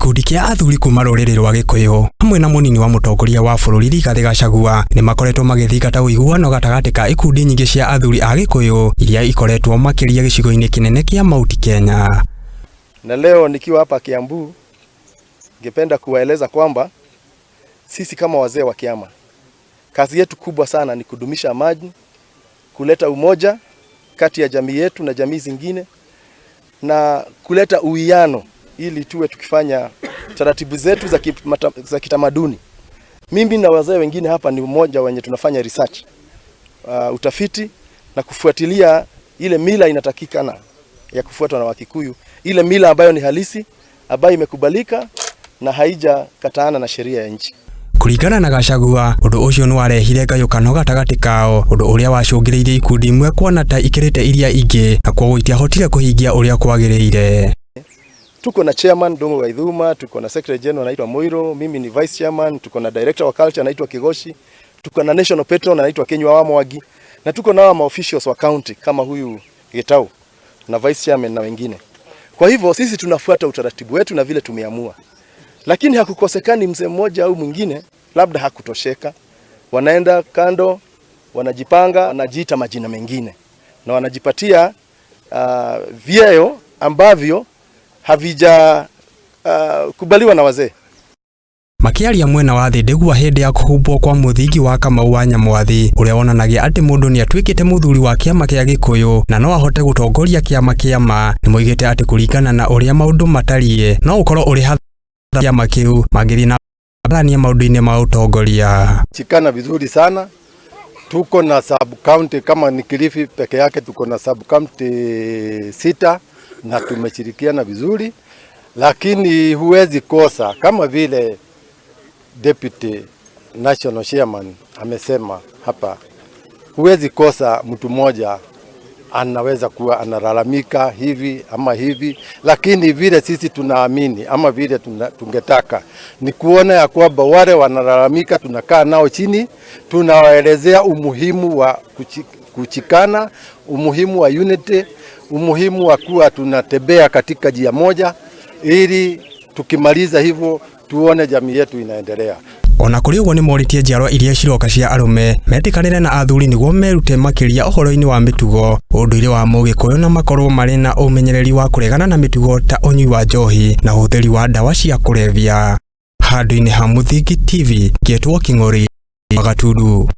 Gĩkundi kĩa athuri kuma rũrĩrĩ rwa Gĩkũyũ hamwe na mũnini wa mũtongoria wa bũrũri Rigathĩ Gachagua nĩ makoretwo magĩthingata ũiguano gatagatĩ ka ikundi nyingĩ cia athuri a Gĩkũyũ iria ikoretwo makĩria gĩcigo-inĩ kĩnene kĩa Mount Kenya. Na leo nikiwa hapa Kiambu, ningependa kuwaeleza kwamba sisi kama wazee wa kiama, kazi yetu kubwa sana ni kudumisha amani, kuleta umoja kati ya jamii yetu na jamii zingine na kuleta uwiano ili tuwe tukifanya taratibu zetu za kitamaduni. Mimi na wazee wengine hapa ni mmoja wenye tunafanya research, utafiti na kufuatilia ile mila inatakikana ya kufuatwa na Wakikuyu, ile mila ambayo ni halisi, ambayo imekubalika na haijakataana na sheria ya nchi. Kũringana na Gachagua, ũndũ ũcio nĩ warehire ngayũkano gatagatĩ kao, ũndũ ũrĩa wacũngĩrĩirie ikundi imwe kuona ta ikĩrĩte iria ingĩ na kwoguo itiahotire kũhingia ũrĩa kwagĩrĩire. Tuko na chairman Ndung'u Gaithuma, tuko na secretary general anaitwa Moiro, mimi ni vice chairman, tuko na director wa culture anaitwa Kigoshi, tuko na national patron anaitwa Kinyua wa Mwangi, na tuko na ma officials wa county kama huyu Gitau na vice chairman na wengine. Kwa hivyo sisi tunafuata utaratibu wetu na vile tumeamua, lakini hakukosekani mzee mmoja au mwingine labda hakutosheka, wanaenda kando, wanajipanga, wanajiita majina mengine na wanajipatia vyeo ambavyo havija kubaliwa na wazee. Makĩaria mwena wa Thindigua hĩndĩ ya kũhumbwo kwa mũthingi wa Kamau wa Nyamwathi ũrĩa wonanagia atĩ mũndũ nĩ atuĩkĩte mũthuri wa kĩama kĩa Gĩkũyũ na no ahote gũtongoria kĩama kĩama, nĩ moigĩte atĩ kũringana na ũrĩa maũndũ matariĩ no ũkorwo ũrĩ hathara kĩama kĩu mangĩthiĩ na mbarania maũndũ-inĩ ma ũtongoria. Shikana vizuri sana. Tuko na sub county kama ni Kilifi peke yake, tuko na sub county 6 na tumeshirikiana vizuri, lakini huwezi kosa kama vile deputy national chairman amesema hapa, huwezi kosa mtu mmoja anaweza kuwa analalamika hivi ama hivi, lakini vile sisi tunaamini ama vile tungetaka ni kuona ya kwamba wale wanalalamika tunakaa nao chini, tunawaelezea umuhimu wa kushikana, umuhimu wa unity, umuhimu wa kuwa tunatembea katika njia moja, ili tukimaliza hivyo tuone jamii yetu inaendelea. Ona kũrĩ ũguo, nĩ morĩtie njiarwa iria ciroka cia arũme metĩkanĩre na athuri nĩguo merute makĩria ũhoro-inĩ wa mĩtugo, ũndũire wa Mũgĩkũyũ na makorwo marĩ na ũmenyereri wa kũregana na mĩtugo ta ũnyui wa njohi na ũhũthĩri wa ndawa cia kũrebia. Handũ-inĩ ha Mũthingi TV, ngĩtwo Kĩng'ori wa Gatundu.